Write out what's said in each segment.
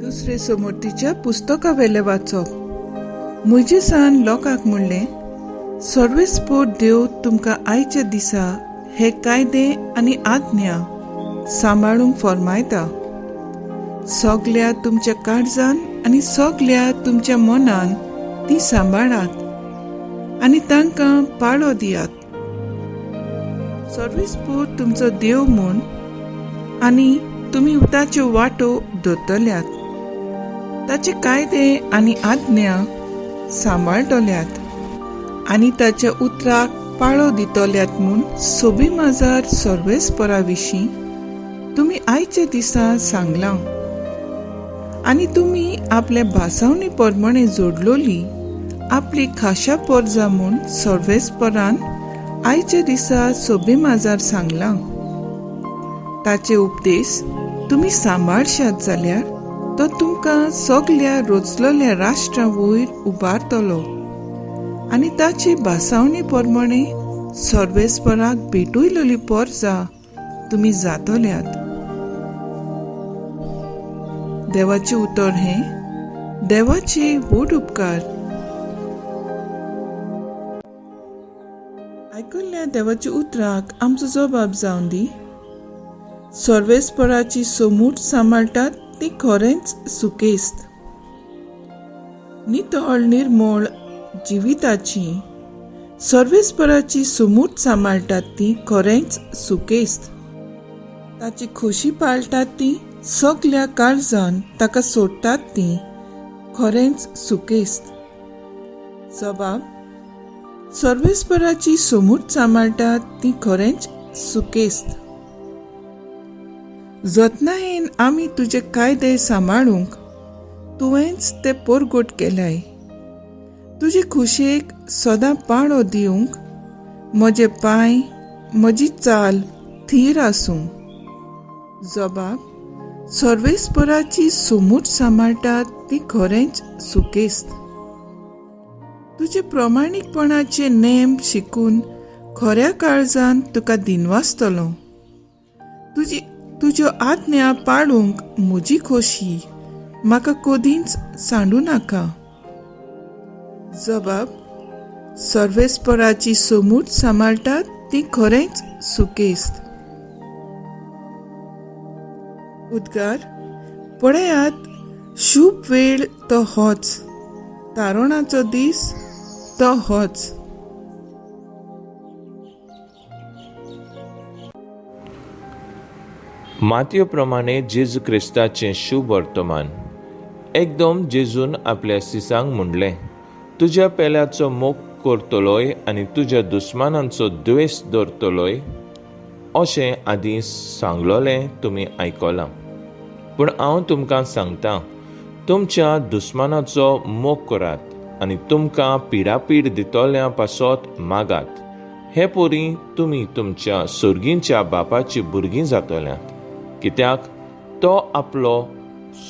दुसरे समर्थीच्या पुस्तका वेलें वाचप. मोयजेसान लोकांक म्हणलें, सर्वेस्पोर देव तुमकां आयच्या दिसा हे कायदे आनी आज्ञा सांबाळूंक फर्मायता. सगल्या तुमच्या काळजान आनी सगल्या तुमच्या मनान ती सांबाळात आनी तांकां पाळो दियात. सर्वेस्पोर तुमचो देव म्हूण आनी तुमी ताच्यो वाटो धरतल्यात, ताचे कायदे आनी आज्ञा सांबाळटल्यात आनी ताच्या उतराक पाळो दितल्यात म्हूण सोबी माजार सर्वेस्परा विशीं तुमी आयच्या दिसा सांगलां. आनी तुमी आपले भासावणी प्रमाणे जोडलोली आपली खाशा पोरजा म्हूण सर्वेस्परान आयच्या दिसा सोबे माजार सांगलां. ताचे उपदेश तुमी सांबाळशात जाल्यार तो तुमकां सगल्या रोचलेल्या राष्ट्रां वयर उबारतलो आनी ताची भासावणी प्रमाणे सर्वेस्पराक भेटयलेली पोरजा तुमी जातल्यात. देवाचें उतर हें देवाचे व्हड उपकार. आयकल्ल्या देवाच्या उतराक आमचो जबाब जावन दी. सर्वेस्पराची सोमूट सांबाळटात ती खरेंच सुकेस्त. नितळ निर्मळ जिविताची सर्वेस्पराची सोमूट सांबाळटात ती खरेंच सुकेस्त. ताची खोशी पाळटात ती सगल्या काळजान ताका सोडटात ती खरेंच सुकेस्त. जबाब, सर्वेस्पराची सोमूट सांबाळटात ती खरेंच सुकेस्त. जतनायेन आमी तुजे कायदे सांबाळूंक तुवेंच ते पोरगोट केल्याय. तुजे खुशयेक सदां पाळो दिवंक म्हजे पांय म्हजी चाल थीर आसूं. जबाब, सर्वेस्पराची सोमूट सांबाळटात ती खरेंच सुकेस्त. तुजे प्रमाणीकपणाचे नेम शिकून खऱ्या काळजान तुका दिनवासतलो. तुज्यो आज्ञा पाळूंक म्हजी खोशी म्हाका कदींच सांडू नाका. जबाब, सर्वेस्पराची सोमूट सांबाळटात ती खरेंच सुकेस्त. उद्गार, पळयात शुभ वेळ तो होच, तारणाचो दीस तो होच. मातयो प्रमाणे जेजू क्रिस्ताचें शुभ वर्तमान. एकदम जेजून आपल्या सिसांक म्हणलें, तुज्या पेल्याचो मोग करतलोय आनी तुज्या दुस्मानांचो द्वेश दवरतलोय अशें आदीं सांगलोलें तुमी आयकलां. पूण हांव तुमकां सांगता, तुमच्या दुस्मानाचो मोग करात आनी तुमकां पिडापीड दितल्या पासत मागात. हे पोरी तुमी तुमच्या सर्गींच्या बापाची भुरगीं जातल्यात, कित्याक तो आपलो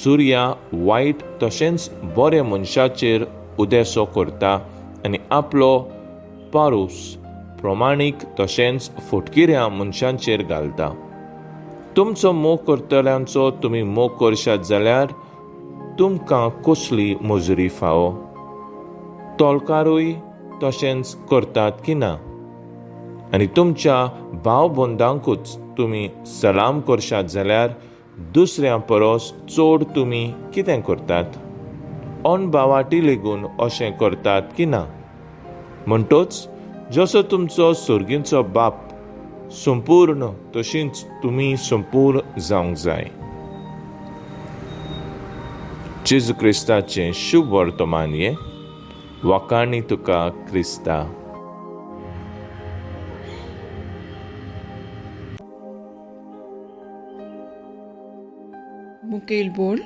सुर्या वायट तशेंच बऱ्या मनशाचेर उदेसो करता आनी आपलो पारूस प्रमाणीक तशेंच फटकिऱ्या मनशांचेर घालता. तुमचो मोग करतल्यांचो तुमी मोग करशात जाल्यार तुमकां कसली मजुरी फावो? तोलकारूय तशेंच करतात की ना? आनी तुमच्या भाव बंदांकूच तुमी सलाम करशात जाल्यार दुसऱ्या परस चड तुमी कितें करतात? अनभावाटी लेगून अशें करतात की ना? म्हणटच जसो तुमचो सर्गींचो बाप संपूर्ण तशींच तुमी संपूर्ण जावंक जाय. जेजू क्रिस्ताचें शुभ वर्तमान हें. वाखाणी तुका क्रिस्ता. मुखेल बोल,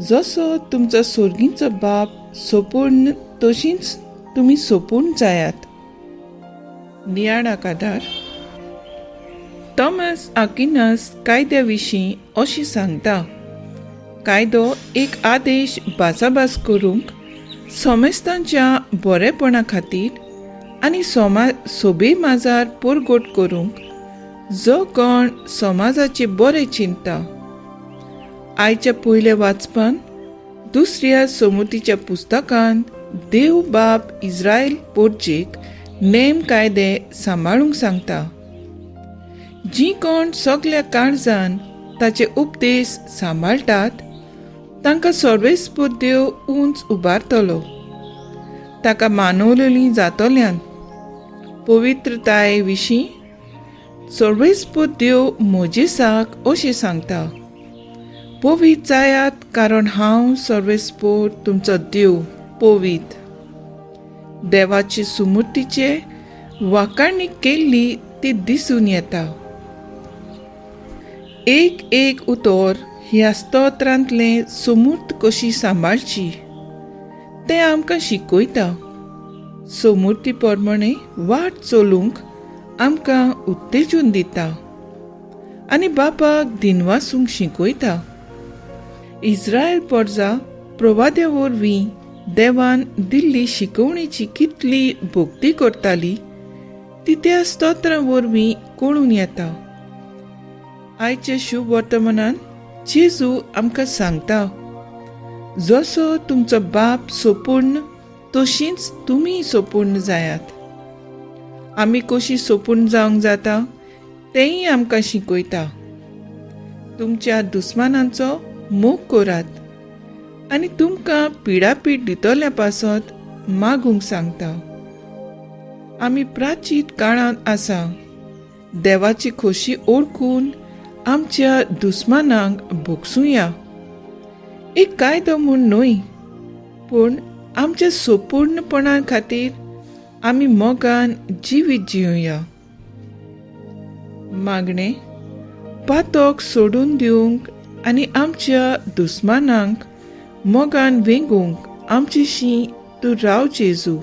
जसो तुमचो सोर्गींचो बाप सोपूर्ण तशींच तुमी सोपूर्ण जायात. नियाळाक आदार, थॉमस आकिनस कायद्या विशीं अशें सांगता, कायदो एक आदेश भासाभास करूंक समेस्तांच्या बरेपणा खातीर आनी सोबे माजार परगट करूंक जो कोण समाजाचे बरें चिंता आयच्या पयल्या वाचपान दुसऱ्या समुतीच्या पुस्तकांत देव बाप इस्रायल पोर्चेक नेम कायदे सांबाळूंक सांगता. जीं कोण सगल्या काळजान ताचे उपदेश सांबाळटात तांकां सर्वेस्पोर देव उंच उबारतलो. ताका मानवलेली जातल्यान पवित्रताये विशीं सर्वेस्पोर देव मोजेसाक अशें सांगता, पवीत जायात कारण हांव सर्वेस्पोर तुमचो देव पवीत. देवाचे सुमूर्तीचे वाखाणी केल्ली ती दिसून येता. एक एक उतर ह्या स्तोत्रांतलें सुमूर्त कशी सांबाळची तें आमकां शिकयता. सुमूर्ती प्रमाणे वाट चलूंक आमकां उत्तेजून दिता आनी बापाक दिनवासूंक शिकयता. इस्रायल पोरजा प्रवाद्या वरवीं देवान दिल्ली शिकवणेची कितली भक्ती करताली ती त्या स्तोत्रां वरवीं कळून येता. आयच्या शुभ वर्तमानान जेजू आमकां सांगता, जसो तुमचो बाप सोपूर्ण तशींच तुमी सोपूर्ण जायात. आमी कशी सोपूर्ण जावंक जाता तेंय आमकां शिकयता. तुमच्या दुस्मानांचो मोग करात आनी तुमकां पिडापीड दितल्या पासत मागूंक सांगता. आमी प्राचीन काळांत आसा. देवाची खोशी ओळखून आमच्या दुस्मानांक भोगसुया. एक कायदो म्हूण न्हय, पूण आमच्या सोपूर्णपणा खातीर आमी मोगान जिवीत जिवया. मागणें पातोक सोडून दिवंक आनी आमच्या दुस्मानांक मोगान वेंगूंक आमची शी तूं राव जेजू.